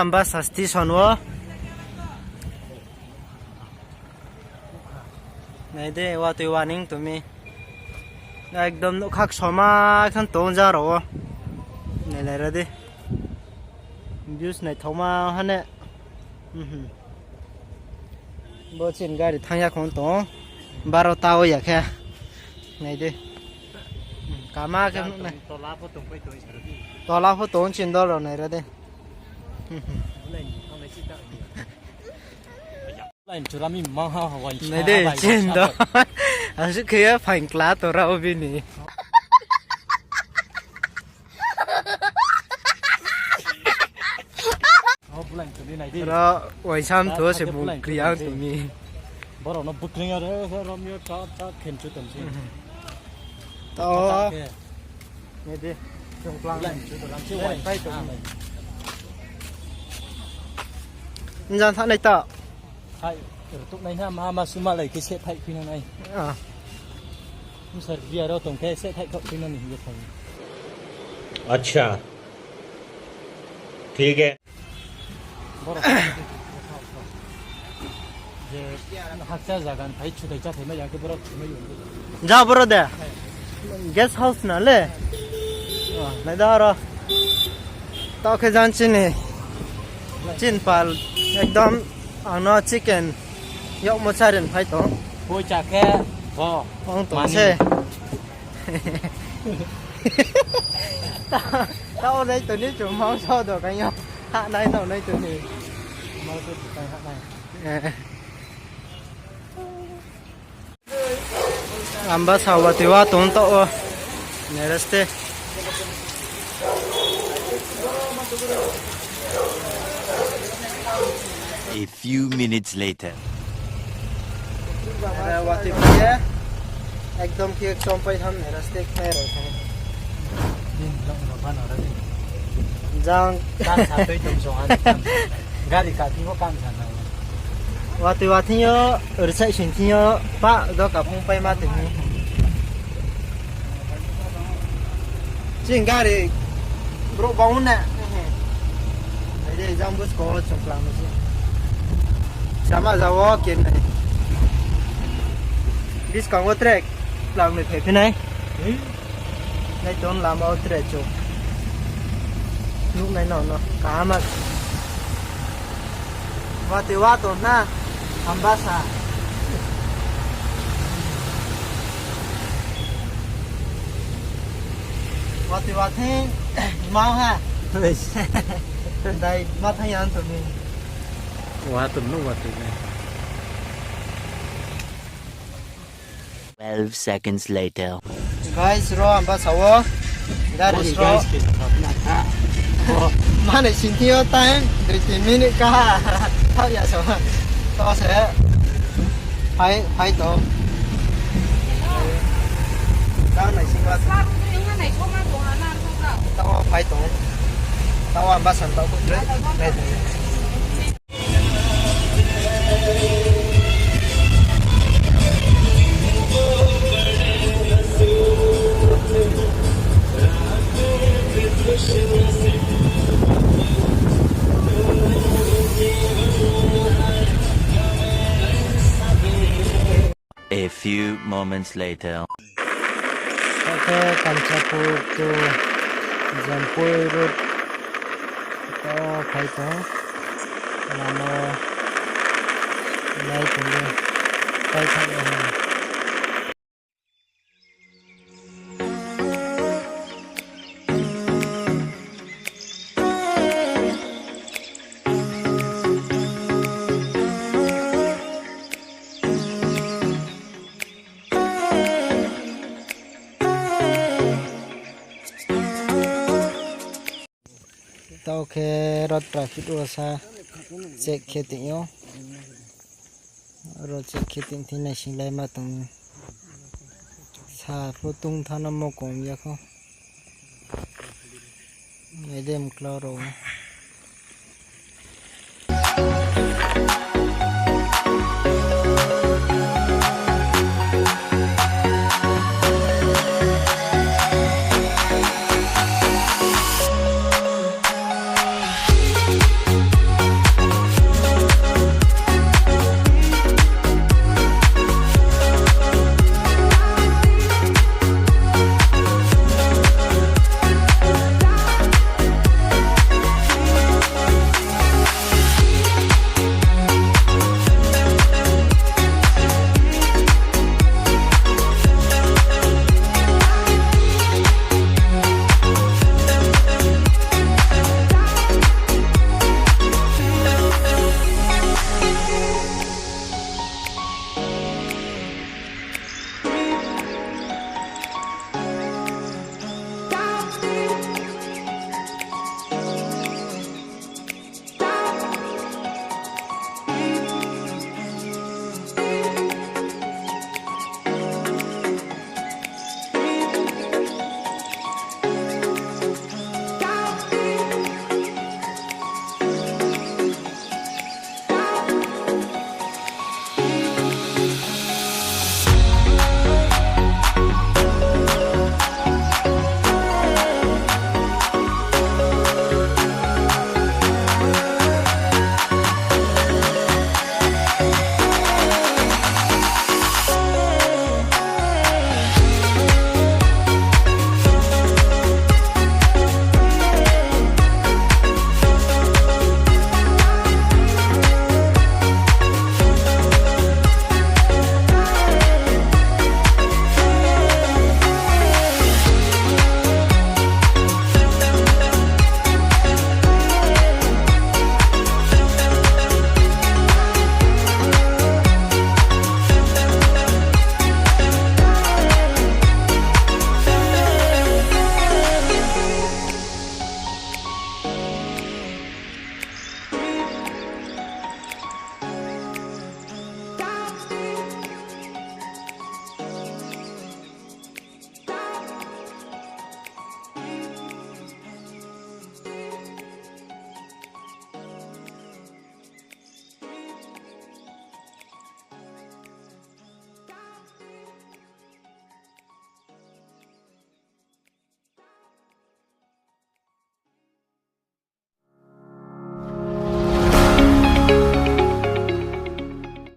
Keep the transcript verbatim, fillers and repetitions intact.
Ambasa station wo. Nai di, watoi waning tong mi. Ekdom nouhkha ksoma khe tong ja rao wo. Nailai ra di. Views naithaoma ha ne. Bo chini gari thanng ya khong tong ou. Baro ta o ya khe. Nai di. Kama khe nuh nai. Tola pho tong chini dol rao nai ra di. Nai di, chini dol. Asuh khe ye phaing kla tong rao bini. Ro waisam tho se bung kriang tong mi. Borok no bukring aro, ro mi ta ta khenchu tong se. Tao. Nai di. Chung klang. Njang thanai ta. Hai, rtuh nai na ma ma suma lai khe se thai khui na nai. Bsar bia ro tong khe se thai khok khui na ni hing ye thai. Acha. Thik hai. Ja boro de. Guest house na le. Nai da ro. Tao khe jang chini. Chin pal ekdom ang no chicken yagmo charin phai tong. Poicha khe bo. Ong tong se. Tao nai tong ni chung mangso dokan yo. Ha nai no nai tong ni. Mangso dokan ha nai. Ambasa watoi wa tong tao o. Nai ra ste. A few minutes later. Watoi phai ye. Ekdom khe chompai tham nai ra ste khe rao thang. Jang. Gari kati bo kamsa na. Watoi wa thing yo, rchai sing thing yo, pa do kaphung paima tong mi. Chini gari brouh bang na. Nai di, jang buskang wo chung klang nai se. Sama ja wo kenai. Buskang wo tre klang nai phaiphi nai. Nai tong lama wo tre chung. Nuhnai no no kaham a. Watoi wa tong na, Ambasa. Watoi wa thing, ma ha. Dai, ma thang ya tong mi. Wa tong no watoi na. Twelve seconds later. Guys, ro Ambasa wo. Gari stop. Mane sing thing yo time, dui tin minute ka. Thao ya so. To se. Phai, phai tong. Tao nai sing ba. Tao phai tong. Tao Ambasa tao ko tre. A few moments later. Tao khe Kanchanpur to Jampui road. Tao phai tong. Lama nai tong di. Phai thanng ya. Tao khe ro traffic wo sa check khe tong ou. Ro check khe tong thing naisinglaima tong ou. Sa pho tong thanngno mo kom ya kho. Nai di mkla rao.